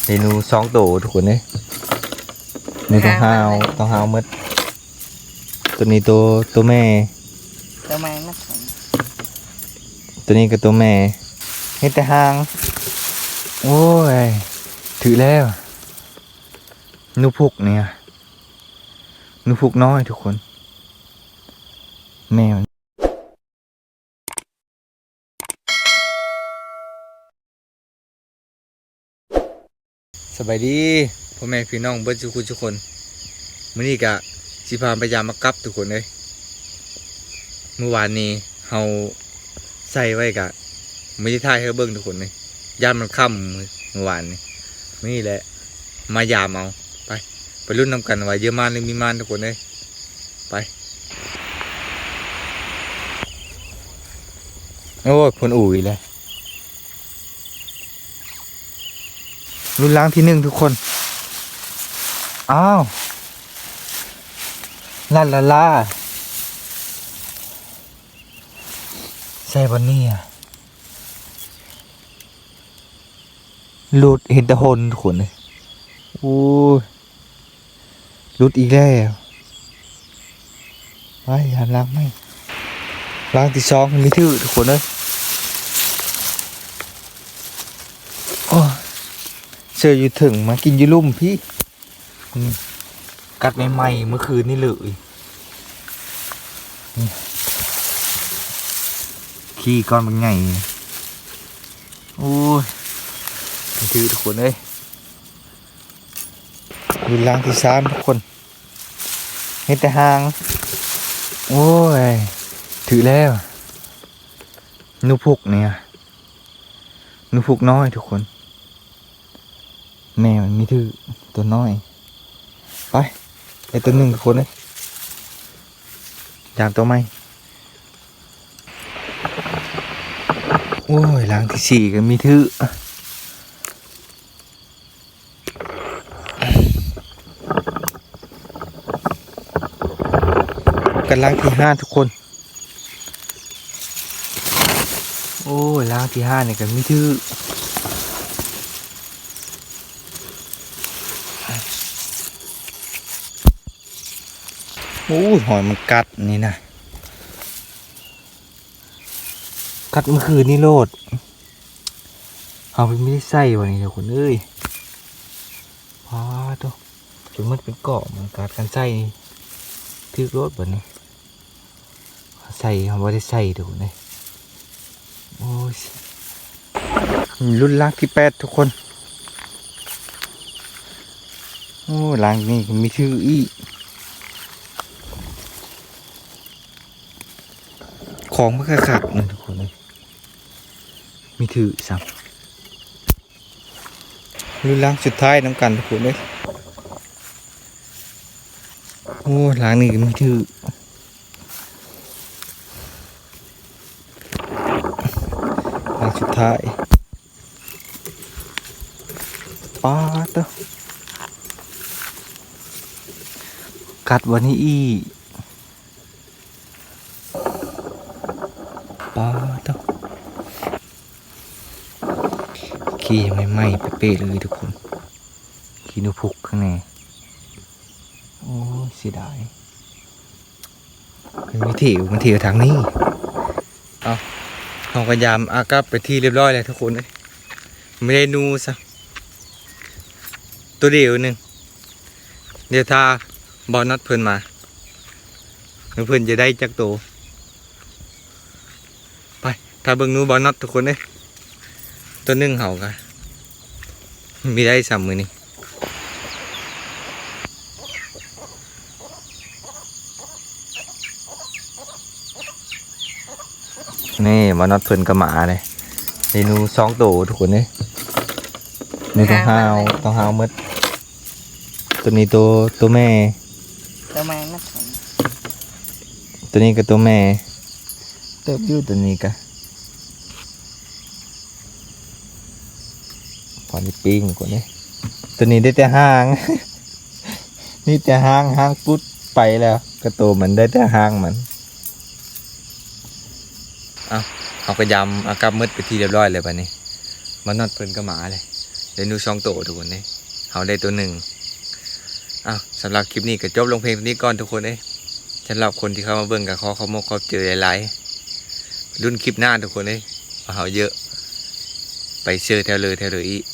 ໄດໂນສອງໂຕທຸກຄົນເອີຍ. ນີ້ ຫາງ ຕ້ອງຫາວ ມັນ ຕ້ອງຫາວໝົດ. ໂຕນີ້ໂຕ ໂຕແມ່ ໂຕແມ່ໝົດ. ໂຕນີ້ກໍໂຕແມ່ ເຫັນແຕ່ຫາງ. ໂອ້ຍ ຖືກແລ້ວ ໜູພຸກນີ້ ໜູພຸກນ້ອຍທຸກຄົນ ແມ່ມັນ. ສະບາຍດີພໍ່ແມ່ພີ່ນ້ອງເບິດສູ່ຜູ້ສູ່ຄົນ. ມື້ນີ້ກະຊິພາໄປຢາມອາກັບທຸກຄົນເອີຍ. ມື້ວານນີ້ເຮົາໃສ່ໄວ້ກະ ບໍ່ໄດ້ຖ່າຍໃຫ້ເບິ່ງທຸກຄົນເອີຍ ຢ້ານມັນຄ່ຳມື້ວານນີ້. ມື້ນີ້ແຫຼະມາຢາມເອົາ. ໄປ ໄປລຸ້ນນຳກັນວ່າເຢີມານຫຼືມີມານທຸກຄົນເອີຍ. ໄປ ໂອ້ຍ ເພິ່ນອູ້ອີກແລ້ວ. ລຸ້ນຫຼັງທີໜຶ່ງທຸກຄົນ. ອ້າວ ລັດລະລາ ໃສ່ບ່ອນນີ້ອະ. ຫຼຸດ ເຫັນແຕ່ຫົນທຸກຄົນເອີຍ. ໂອ້ຍ ຫຼຸດອີກແລ້ວ. ໄປຫາຫຼັງໃໝ່. ຫຼັງທີສອງມີຖືກທຸກຄົນເອີຍ. ໂອ້ຍ ເສືອຢູ່ເທິງ ມາກິນຢູ່ລຸ່ມພີ້. ອືມ ກັດໃໝ່ໆ ມື້ຄືນນີ້ເລີຍ. ອືມ ຂີ້ກ້ອນບັກໃຫຍ່. ໂອ້ຍ ຖືກທຸກຄົນເອີຍ. ລຸ້ນຫຼັງທີສາມທຸກຄົນ ເຫັນແຕ່ຫາງ. ໂອ້ຍ ຖືກແລ້ວ ໜູພຸກນີ້ ໜູພຸກນ້ອຍທຸກຄົນ. ແມ່ມັນມີຖືກຕົວນ້ອຍ. ໄປ ໄດ້ຕົວໜຶ່ງທຸກຄົນເອີຍ. ຢາມຕົວໃໝ່. ໂອ້ຍ ຫຼັງທີສີ່ກໍມີຖືກ. ກັນຫຼັງທີຫ້າທຸກຄົນ. ໂອ້ຍ ຫຼັງທີຫ້ານີ້ກໍມີຖືກ. ໂອ້ຍ ຫອຍມັນກັດນີ້ນະ. ກັດມື້ຄືນນີ້ໂລດ. ເຮົາບໍ່ໄດ້ໃສ່ວ່ານີ້ທຸກຄົນເອີຍ. ປາໂທ້ ຈົນໝົດເປັນກອງ ມັນກັດກັນໃສ່ນີ້ ຖືກໂລດບັດນີ້. ໃສ່ ເຮົາບໍ່ໄດ້ໃສ່ທຸກຄົນເອີຍ. ໂອ້ຍ ລຸ້ນຫຼັງທີແປດທຸກຄົນ. ໂອ້ ຫຼັງນີ້ກໍມີຖືກອີກ. ຂອງມັນຄັກໆ ນີ້ທຸກຄົນເອີຍ ມີຖືກຊ້ຳ. ລຸ້ນຫຼັງສຸດທ້າຍນຳກັນທຸກຄົນເອີຍ. ໂອ້ ຫຼັງນີ້ກໍມີຖືກ. ຫຼັງສຸດທ້າຍ. ປາໂທ້ ກັດວ່ານີ້ອີກ. ປາໂທ້ ຂີ້ໃໝ່ໆເປະໆເລີຍທຸກຄົນ. ຂີ້ໜູພຸກຂ້າງໃນ. ໂອ້ຍ ເສຍດາຍ. ມັນມີເທວ ມັນເທວທາງນີ້. ເອົາ ເຮົາກໍຢາມອາກັບເປັນທີ່ຮຽບຮ້ອຍແລ້ວທຸກຄົນເອີຍ. ບໍ່ໄດ້ໜູຊ້ຳ ໂຕດຽວໜຶ່ງ. ດຽວຖ້າບ່າວນັອດເພິ່ນມາ ວ່າເພິ່ນຈະໄດ້ຈັກໂຕ. ໄປ ຖ້າເບິ່ງໜູບ່າວນັອດທຸກຄົນເອີຍ. ໂຕໜຶ່ງເຮົາກະມີໄດ້ຊ້ຳມື້ນີ້. ນີ້ ບ່າວນັອດເພິ່ນກໍມາເດ້. ໄດໂນສອງໂຕທຸກຄົນເອີຍ. ນີ້ຕ້ອງຫາວ ຕ້ອງຫາວໝົດ. ໂຕນີ້ໂຕ ໂຕແມ່ ໂຕແມ່ໝົດ. ໂຕນີ້ກໍໂຕແມ່ ເຕີບຢູ່ ໂຕນີ້ກະ ພໍໄດ້ປີ້ງກ່ອນເດ້. ໂຕນີ້ໄດ້ແຕ່ຫາງ ມີແຕ່ຫາງ ຫາງປຸດໄປແລ້ວ ກະໂຕມັນໄດ້ແຕ່ຫາງມັນ. ເອົ້າ ເຮົາກໍຢາມເອົາກັບໝົດເປັນທີ່ຮຽບຮ້ອຍແລ້ວບັດນີ້. ມານອດເພິ່ນກໍມາແລ້ວ. ດໂນເສົາສອງໂຕທຸກຄົນເອີຍ ເຮົາໄດ້ໂຕໜຶ່ງ. ອ້າວ ສຳລັບຄລິບນີ້ກໍຈົບລົງພຽງເທົ່ານີ້ກ່ອນທຸກຄົນເອີຍ. ສຳລັບຄົນທີ່ເຂົ້າມາເບິ່ງກໍຂໍຂອບອົກຂອບໃຈຫຼາຍໆ. ລຸ້ນຄລິບໜ້າທຸກຄົນເອີຍ ວ່າເຮົາເຢີະໄປເຊີແຖວເລີແຖວເລີອີກ.